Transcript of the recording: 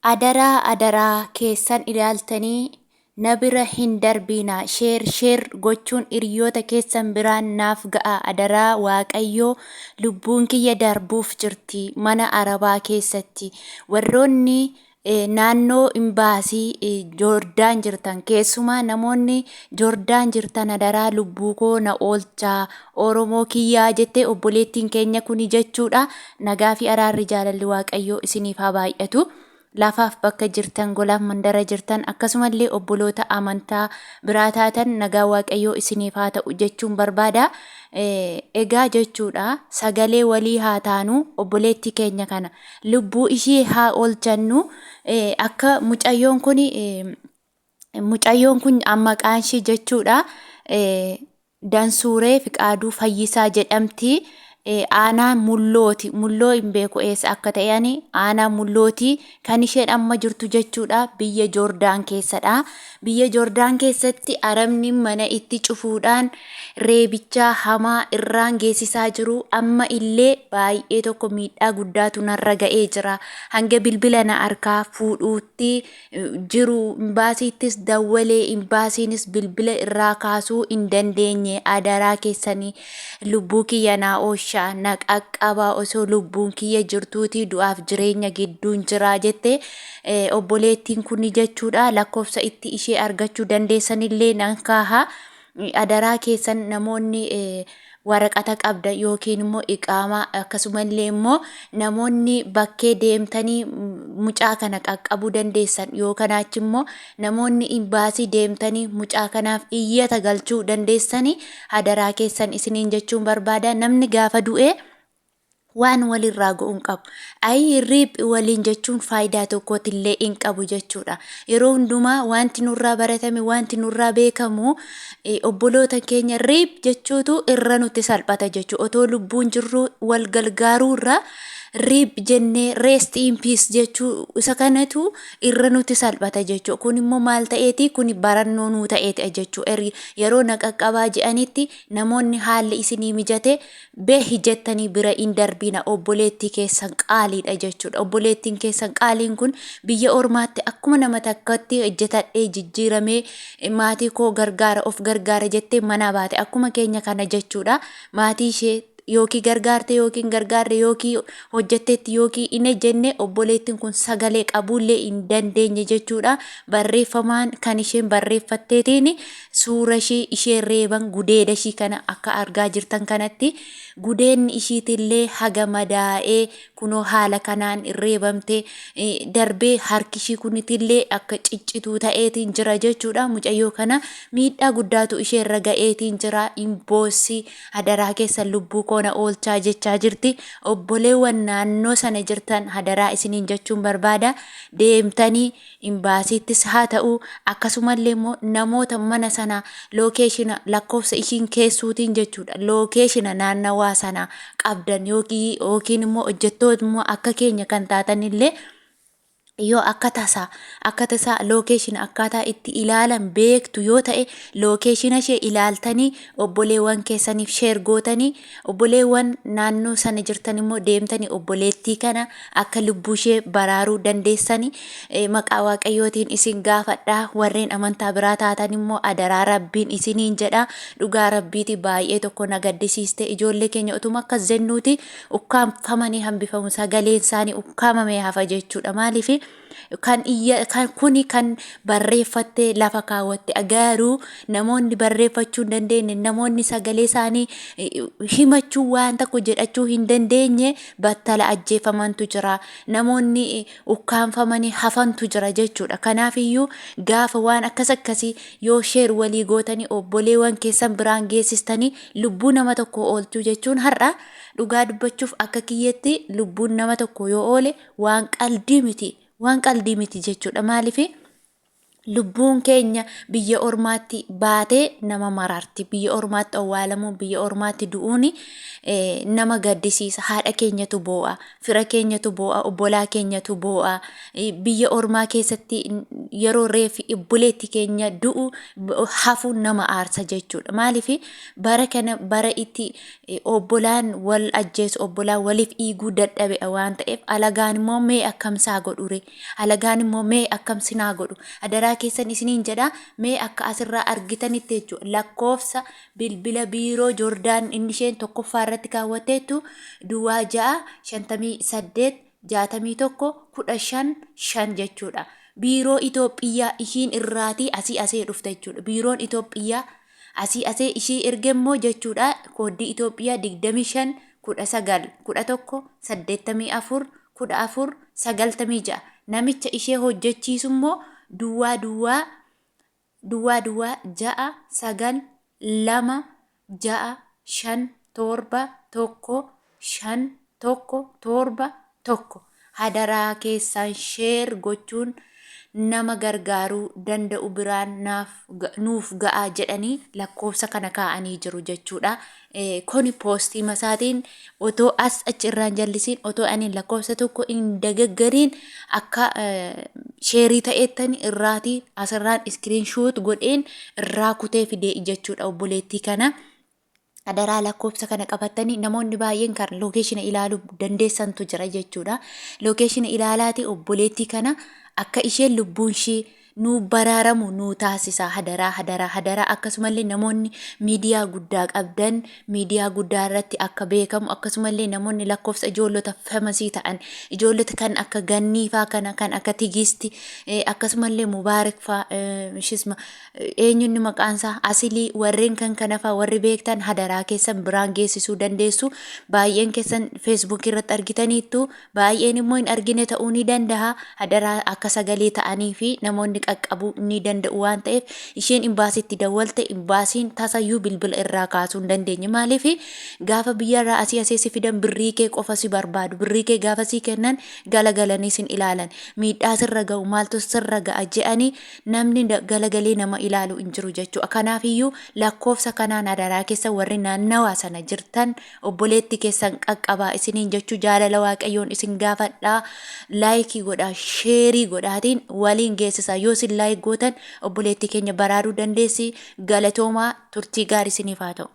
Adaraa adaraa keessan ilaaltanii na bira hin darbiinaa share share gochuun hiriyoota keessan biraan naaf ga'aa adaraa waaqayyoo lubbuun kiyya darbuuf jirti mana arabaa keessatti warroonni naannoo imbaasii Joordaan jirtan keessumaa namoonni Joordaan jirtan adaraa lubbuu koo na oolchaa Oromoo kiyyaa jettee obboleettiin keenya kuni jechuudha nagaa fi araarri jaalalli waaqayyoo isiniif haa baay'atu. Lafaaf bakka jirtan golaaf mandara jirtan akkasumallee obboloota amantaa biraa taatan nagaa waaqayyoo isiniif haa ta'u jechuun barbaada. Egaa jechuudha sagalee walii haa taanu obboleettii keenya kana lubbuu ishii haa oolchannu akka mucayyoon kun mucayyoon kun maqaan ishii jechuudha Dansuuree Fiqaaduu Fayyisaa jedhamti. Aanaa Mullooti. Mulloo hin beeku eessa akka ta'e ani. Aanaa Mullooti. Kan isheen amma jirtu jechuudha biyya Joordaan keessadha. Biyya Joordaan keessatti Arabni mana itti cufuudhaan reebichaa hamaa irraan geessisaa jiru. Amma illee baay'ee tokko miidhaa guddaatu narra ga'ee jira. Hanga bilbila na harkaa fuudhuutti jiru imbaasiittis dawwalee imbaasiinis bilbila irraa kaasuu hin dandeenye adaraa keessanii lubbuu kiyya naa ooshaa na qaqqabaa osoo lubbuun kiyya jirtuutii du'aaf jireenya gidduun jiraa jette obboleettiin kuni jechuudha lakkoofsa itti ishee argachuu dandeessanillee nan kaaha adaraa keessan namoonni waraqata qabdan yookiin immoo iqaamaa akkasumallee immoo namoonni bakkee deemtanii mucaa kana qaqqabuu dandeessan yoo kanaachi immoo namoonni imbaasii deemtanii mucaa kanaaf iyyata galchuu dandeessanii adaraa keessan isiniin jechuun barbaada namni gaafa du'e waan walirraa go'u hin qabu. Ayii RIP waliin jechuun faayidaa tokkootillee hin qabu jechuudha. Yeroo hundumaa wanti nurraa baratame wanti nurraa beekamu obboloota keenya RIP jechuutu irra nutti salphata jechuudha. Otoo lubbuun jirru wal gargaaruu irra RIP jennee rest in peace jechuu isa kanatu irra nutti salphata jechuudha. Kun immoo maal ta'eeti? Kun barannoo nuu ta'eeti jechuudha. Yeroo na qaqqabaa je'anitti namoonni haalli isinii mijate Behi jettanii bira in darbiina obboleettii keessan qaaliidha jechuudha. Obboleettiin keessan qaaliin kun biyya ormaatti akkuma nama takkatti hojjetadhee jijjiiramee maatii koo gargaara of gargaara jettee manaa baate akkuma keenya kana jechuudha. Maatii ishee yookiin gargaarte yookiin gargaarre yookiin hojjetteetti yookiin hin ejjenne obboleettiin kun sagalee qabuullee hin dandeenye jechuudha. Barreeffamaan kan isheen barreeffatteetiin Suura ishii ishee reeban gudeeda ishii kana akka argaa jirtan kanatti gudeenni ishiitillee haga madaa'ee kunoo haala kanaan reebamte darbee harki ishii kunitillee akka ciccituu ta'eetiin jira jechuudha. Mucayyoo kana miidhaa guddaatu ishee irra ga'eetiin jira. Hin boossi hadaraa keessan lubbuu koo na oolchaa jechaa jirti. Obboleewwan naannoo sana jirtan hadaraa isiniin jechuun barbaada. Deemtanii Imbaasiittis haa ta'u akkasumallee immoo namoota mana sana lookeeshina lakkoofsa ishiin keessuutiin jechuudha lookeeshina naannawaa sana qabdan yookiin immoo hojjettoota immoo akka keenya kan taatanillee yoo akka tasaa akka tasaa lookeeshina akkaataa itti ilaalan beektu yoo ta'e lookeeshina ishee ilaaltanii obboleewwan keessaniif sheer gootanii obboleewwan naannoo sana jirtan immoo deemtanii obboleettii kana akka lubbuu ishee baraaruu dandeessani maqaa waaqayyootiin isin gaafadha warreen amantaa biraa taatan immoo adaraa rabbiin isiniin jedha dhugaa rabbiiti baay'ee tokko na gaddisiiste ijoollee keenya utuma akkas jennuuti ukkaamfamanii hambifamu sagaleen isaanii ukkaamamee hafa jechuudha maaliif kan iyya kan kuni kan barreeffatte lafa kaawwatte garuu namoonni barreeffachuu hin dandeenye namoonni sagalee isaanii himachuu waan tokko jedhachuu hin dandeenye battala ajjeefamantu jira namoonni ukkaanfamanii hafantu jira jechuudha kanaaf iyyuu gaafa waan akkas akkasii yoo sheer walii gootanii obboleewwan keessan biraan geessistanii lubbuu nama tokko oolchuu jechuun har'a dhugaa dubbachuuf akka kiyyetti lubbuun nama tokko yoo oole waan qaldii miti waan qaldii miti jechuudha maaliif Lubbuun keenya biyya ormaatti baatee nama mararti. Biyya ormaatti owwaalamuun, biyya ormaatti du'uun nama gaddisiisa. Haadha keenyatu boo'a, fira keenyatu boo'a, obbolaa keenyatu boo'a. Biyya ormaa keessatti yeroo reeffi obboleetti keenya du'u hafuun nama aarsa jechuudha. Maaliif bara kana bara itti obbolaan wal ajjeesu, obbolaan waliif dhiiguu dadhabe waan ta'eef, alagaan immoo mee akkamsaa godhure? Alagaan immoo mee akkam sinaa godhu? Adaraa keessan isiniin jedha, mee akka asirraa argitanitti jechuudha. Lakkoofsa bilbila biiroo Joordaan inni isheen tokkoffaa irratti kaawwatteettu duwwaa 6 58 61 15 5 jechuudha. Biiroo Itoophiyaa ishiin irraatii asii asee dhufte jechuudha. Biiroon Itoophiyaa asii asee ishii erge immoo jechuudha, kooddii Itoophiyaa 25 19 11 84 14 96. Namicha ishee hojjechiisu immoo duwwaa duwwaa duwwaa duwwaa 6 9 2 6 5 7 1 5 1 7 1. Hadaraa keessaan share gochuun nama gargaaruu danda'u biraan naaf nuuf ga'aa jedhanii lakkoofsa kana kaa'anii jiru jechuudha. Kuni poostii masaatiin otoo as achi irraan jallisiin, otoo ani lakkoofsa tokko hin dagaggariin, akka share ta'eettan irraatii asirraan screenshot godheen irraa kutee fidee jechuudha obboleettii kana. Adaraa lakkoofsa kana qabattanii namoonni baay'een kan location ilaaluu dandeessantu jira jechuudha. Location ilaalaati obboleettii kana akka isheen lubbuun ishee nuu baraaramu nuu taasisa. Hadaraa, hadaraa, hadaraa. Akkasumallee namoonni miidiyaa guddaa qabdan miidiyaa guddaa irratti akka beekamu, akkasumallee namoonni lakkoofsa ijoollota famous ta'an, ijoollota kan akka Gannii faa kana, kan akka Tigisti, akkasumallee Mubaarak faa, ishisma eenyunni maqaansaa Asilii, warreen kan kana faa warri beektan hadaraa keessan biraan geessisuu dandeessu. Baay'een keessan Feesbuukii irratti argitaniittu, baay'een immoo hin argine ta'uu ni danda'a. Hadaraa akka sagalee ta'anii fi namoonni qaqqabuu ni danda'u waan ta'eef, isheen imbaasiitti dawwalte, imbaasiin tasayyuu bilbila irraa kaasuu hin dandeenye. Maaliif gaafa biyyarraa asii asee si fidan birrii kee qofa si barbaadu. Birrii kee gaafa si kennan galagalanii sin ilaalan. Miidhaa sirra ga'u, maaltu sirra ga'a je'anii namni galagalee nama ilaalu hin jiru jechuudha. Kanaafiyyuu lakkoofsa kanaan hadaraa keessa warri naannawaa sana jirtan obboleetti keessan qaqqabaa isiniin jechuu jaalala Waaqayyoon isin gaafadhaa. Like godhaa, share godhaatiin waliin geessisaa. Yoo isin like gootan obboleettii keenya baraaruu dandeessi. Galatoomaa, turtii gaarii isiniif haa ta'u.